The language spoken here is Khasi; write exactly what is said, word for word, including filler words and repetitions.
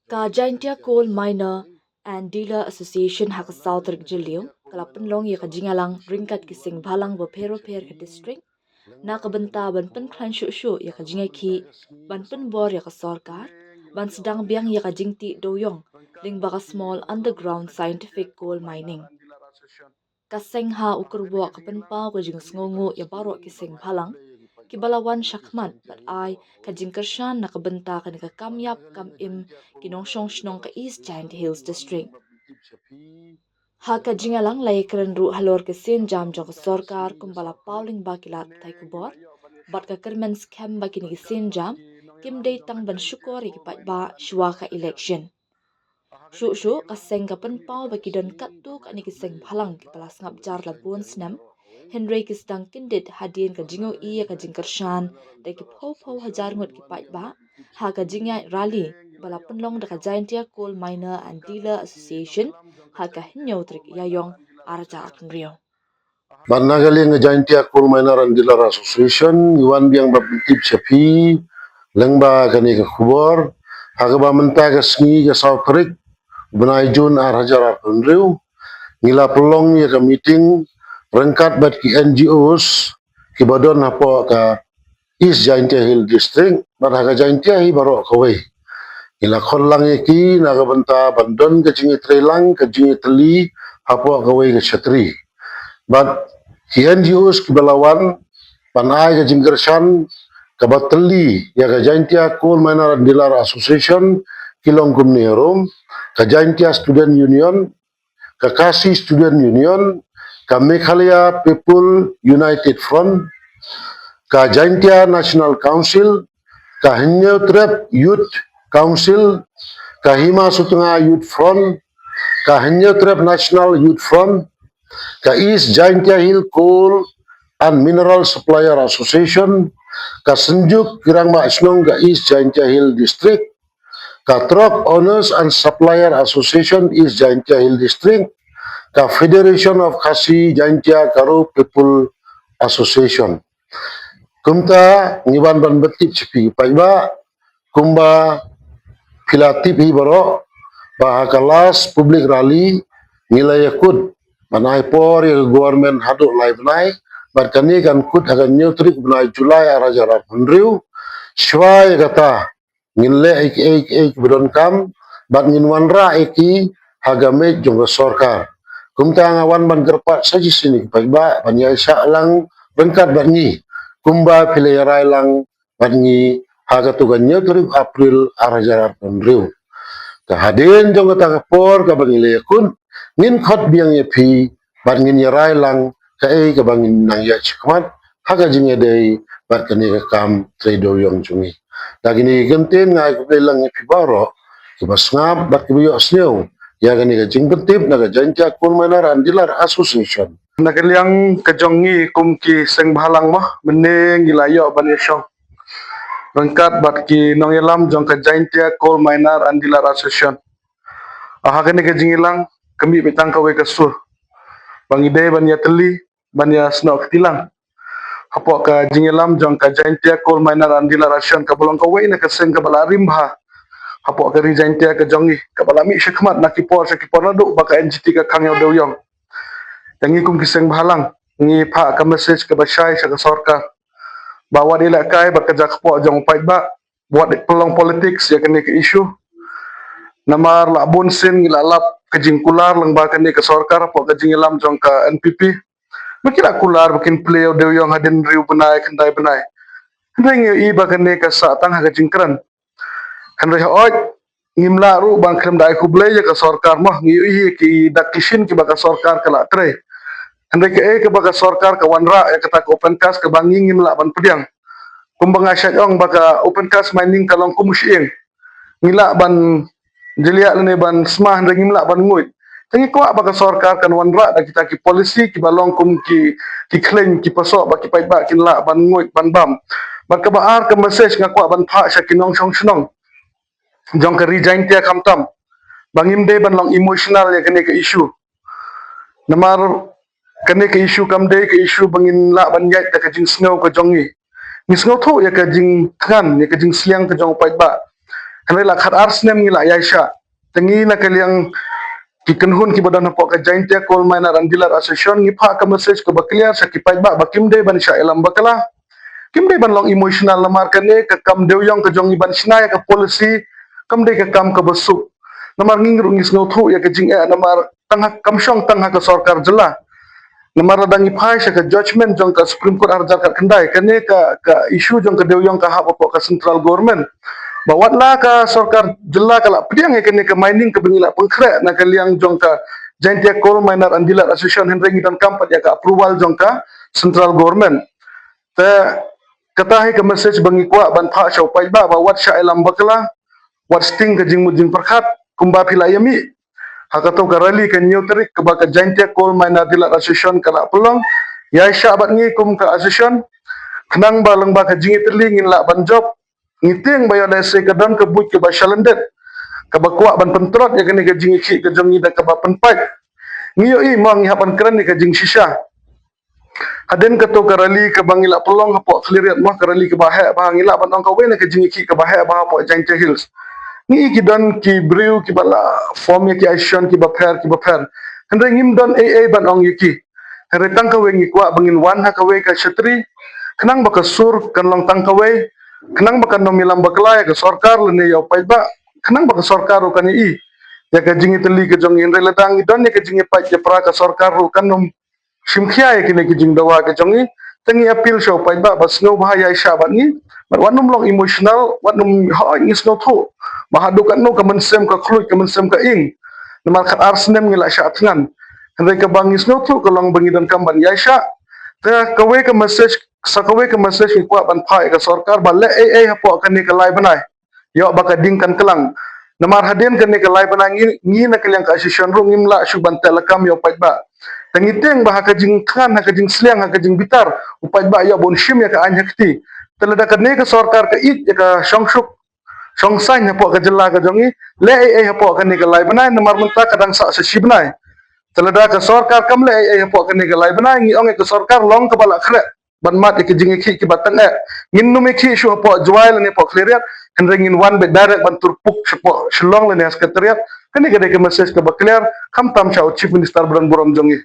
Ka Jaintia Coal Miner and Dealer Association ha ka South Ri Jylliew ka la pynlong ïa ka jingïalang ryngkat ki seng bhalang bapher bapher ka district na ka bynta ban pynkhlaiñ shuh shuh ïa ka jingïakhih ban pynbor ïa ka sorkar ban sdang biang ïa ka jingtih dewïong lyngba ka Small Underground Scientific Coal Mining. Ka seng ha u kyrwoh ka pynpaw ka jingsngewnguh ïa baroh ki seng bhalang kiba la wan shakhmat bad ai ka jingkyrshan na ka bynta kane ka kam ïap kam im ki nongshong shnong ka East Jaintia Hills District. Ha ka jingïalang la ïakren ruh halor ka sienjam jong ka sorkar kumba la paw lyngba ki lad pathai khubor bad ka kyrmen skhem ba kine ki sienjam kim dei tang ban shukor ïa ki paidbah shuwa ka election. Shuh shuh ka seng ka pynpaw ba ki don katto katne ki seng bhalang kiba la sngap jar la bun snem, hynrei ki sdang kyndit hadien ka jingïohi ïa ka jingkyrshan da ki phew phew hajar ngut ki paidbah ha ka jingïaid rally ba la pynlong da ka Jaintia Coal Miner and Dealer Association ha ka hynñiew tarik Ïaïong ar hajar arphew hynriew. Bad na ka liang ka Jaintia Coal Miner and Dealer Association ngi wan biang ban pyntip sha phi lyngba kane ka khubor ha kaba mynta ka sngi ka saw tarik u bnai Jun ar hajar arphew hynriew ngi la pynlong ïa ka meeting ryngkat bad ki N G Os kiba don hapoh ka East Jaintia Hills District bad ha ka Jaintia hi baroh kawei. Ngi la khot lang ïa ki na ka bynta ban don ka jingïatreilang ka jingïatylli hapoh kawei ka shatri. Bad ki N G Os kiba la wan ban ai ka jingkyrshan kaba tylli ïa ka Jaintia Coal Miner and Dealer Association ki long kumne harum, ka Jaintia Student Union, ka Khasi Student Union, ka Meghalaya People United Front, ka Jaintia National Council, ka Hynñiewtrep Youth Council, ka Hima Sutnga Youth Front, ka Hynñiewtrep National Youth Front, ka East Jaintia Hill Coal and Mineral Supplier Association, ka Synjuk ki Rangbah Shnong ka East Jaintia Hill District, ka Truck Owners and Supplier Association East Jaintia Hill District, ka Federation of Khasi Jaintia Garo People Association. Kumta ngi wan ban pyntip sha phi paidbah kumba phi la tip hi baroh ba ha ka last public rally ngi la ïakut ban ai por ïa ka government haduh lai bnai bad kane kan kut ha ka hynñiew tarik bnai July ar hajar arphew hynriew. Shuwa ïa kata ngin leh ïa kiei kiei kiba donkam bad ngin wanrah ïa ki ha ka miej jong ka sorkar. Kumta nga wan ban kyrpad sa shisien ïa ki paidbah ban ïaishah lang ryngkat bad ngi kumba phi la ïarai lang bad ngi ha kato ka hynñiew tarik April ar hajar arphew hynriew. Ka hadien jong kata ka por kaba ngi la ïakut ngin khot biang ïa phi bad ngin ïarai lang kaei kaba ngin nang ïaid shakhmat ha ka jingïadei bad kane ka kam trei dewïong jong ngi. Da kine ki kyntien nga ai khublei lang ïa phi baroh kiba sngap bad kiba ïohsngew ïa kane ka jingpyntip na ka Jaintia Coal Miner and Dealer Association. Na ka liang ka jong ngi kum ki seng bhalang mo, mynne ngi la ïoh ban ïashong ryngkat bad ki nongïalam jong ka Jaintia Coal Miner and Dealer Association. Ha kane ka jingïalang ka mih beit tang kawei ka sur ba ngi dei ban ïatylli ban ïasnoh kti lang hapoh ka jingïalam jong ka Jaintia Coal Miner and Dealer Association kaba long kawei na ka seng kaba la rim bha hapoh ka ri Jaintia ka jong ngi kaba la mih shakhmat na ki por sha ki por naduh ba ka N G T ka khang ïa u dewïong. Ïa ngi kum ki seng bhalang ngi phah ka message kaba shai sha ka sorkar ba wat ïalehkai bad ka jakpoh jong u paidbah, wat pynlong politics ïa kane ka issue. Namar la bun sien ngi la lap ka jingkular lyngba kane ka sorkar hapoh ka jingïalam jong ka N P P. Ba ki la kular ba kin plie ïa u dewïong hadien hynriew bnai khyndai bnai. Hynrei ngi ïohi ba kane ka sah tang ha ka jingkren. Hynrei hooid ngim lah ruh ban khlem da ai khublei ïa ka sorkar mo, ngi ïohi ki dak ki shin kiba ka sorkar ka la trei. Hynrei kaei kaba ka sorkar ka wanrah ïa kata ka open cast kaba ngi ngim lah ban pdiang. Kumba nga shait ong ba ka open cast mining ka long kum u shyieng. Ngi lah ban jylliew lane ban sma hynrei ngim lah ban nguid. Te ngi kwah ba ka sorkar kan wanrah da kita ki policy kiba long kum ki, ki khleiñ ki pasoh ba ki paidbah kin lah ban nguid ban bam. Bad kaba ar ka message nga kwah ban phah sha ki nongshong shnong jong ka ri Jaintia khamtam ba ngim dei ban long emotional ïa kane ka issue. Namar kane ka issue kam dei ka issue ba ngin lah ban ïaid da ka jingsngew ka jong ngi. Ngi sngewthuh ïa ka jingthngan, ïa ka jingsliang ka jong u paidbah. Hynrei la khat ar snem ngi la ïaishah. Te ngi na ka liang ki kynhun kiba don hapoh ka Jaintia Coal Miner and Dealer Association ngi phah ka message kaba clear sha ki paidbah ba kim dei ban shah ïalam bakla. Kim dei ban long emotional namar kane ka kam dewïong ka jong ngi ban shna ïa ka policy kam dei ka kam kaba suk. Namar ngi ruh ngi sngewthuh ïa ka jingeh namar tang ha, kam shong tang ha ka sorkar jylla. Namar lada ngi phai sha ka judgment jong ka Supreme Court arhajar khatkhyndai, kane ka, ka issue jong ka dewïong ka hap hapoh ka central government. Ba wat la ka sorkar jylla ka la pdiang ïa kane ka mining kaba ngi la pynkhreh na ka liang jong ka Jaintia Coal Miner and Dealer Association, hynrei ngi donkam pat ïa ka approval jong ka central government. Te kata hi ka message ba ngi kwah ban phah sha u paidbah ba wat shah ïalam bakla, wat sting ka jingmut jingpyrkhat kumba phi la ïa mih ha kato ka rally ka hynñiew tarik kaba ka Jaintia Coal Miner Dealer Association ka la pynlong. Ïaishah bad ngi kum ka association, khnang ba lyngba ka jingïatylli ngin lah ban jop. Ngi tieng ba ïoh lehse ka don ka buit kaba shalyndet kaba kwah ban pyntrot ïa kane ka jingïakhih ka jong ngi da kaba pynpait. Ngi ïohi mo ngi hap ban kren ïa ka jingshisha. Hadien kato ka rally kaba ngi la pynlong hapoh Khliehriat mo, ka rally kaba heh bha, ngi lah ban ong kawei na ka jingïakhih kaba heh bha hapoh Jaintia Hills. Ngi i ki don ki briew kiba la form ïa ki association kiba pher kiba pher. Hynrei ngim don ei ei ban ong ïa ki. Hynrei tang kawei ngi kwah ba ngin wan ha kawei ka shatri khnang ba ka sur kan long tang kawei, khnang ba kan ym ïalam bakla ïa ka sorkar lane ïa u paidbah, khnang ba ka sorkar ruh kan ïohi ïa ka jingïatylli ka jong ngi. Hynrei lada ngi don ïa ka jingïapait ïapra, ka sorkar ruh kan ym shim khia ïa kine ki jingdawa ki jong ngi. Te ngi appeal sha u paidbah ba sngewbha ïaishah bad ngi, bad wat nym long emotional, wat nym, hooid ngi sngewthuh ba haduh katno ka mynsiem ka khluit, ka mynsiem ka ing. Namar khat ar snem ngi la shah thngan. Hynrei kaba ngi sngewthuh ka long ba ngi donkam ban ïaishah. Te kawei ka message, sa kawei ka message ngi kwah ban phah ïa ka sorkar ba leh ei ei hapoh kane ka lai bnai, ïoh ba ka ding kan klang. Namar hadien kane ka lai bnai ngi, ngi na ka liang ka association ruh ngim lah shuh ban teh lakam ïa u paidbah. Te ngi tieng ba ha ka jingthngan, ha ka jingsliang, ha ka jingbitar, u paidbah ïoh ban shim ïa ka aiñ ha kti. Te lada kane ka sorkar ka ïeit ïa ka shongsuk shongsaiñ hapoh ka jylla ka jong ngi, leh ei ei hapoh kane ka lai bnai, namar mynta ka dang sah sa shi bnai. Te lada ka sorkar kam leh ei ei hapoh kane ka lai bnai, ngi ong ïa ka sorkar long kaba la khreh ban mad ïa ki jingïakhih kiba tyngeh. Ngin nym ïakhih shuh hapoh Jowai lane hapoh Khliehriat, hynrei ngin wan beit direct ban turpuk shapoh Shillong lane ha Secretariat. Kane ka dei ka message kaba clear, khamtam sha u Chief Minister ba don burom jong ngi.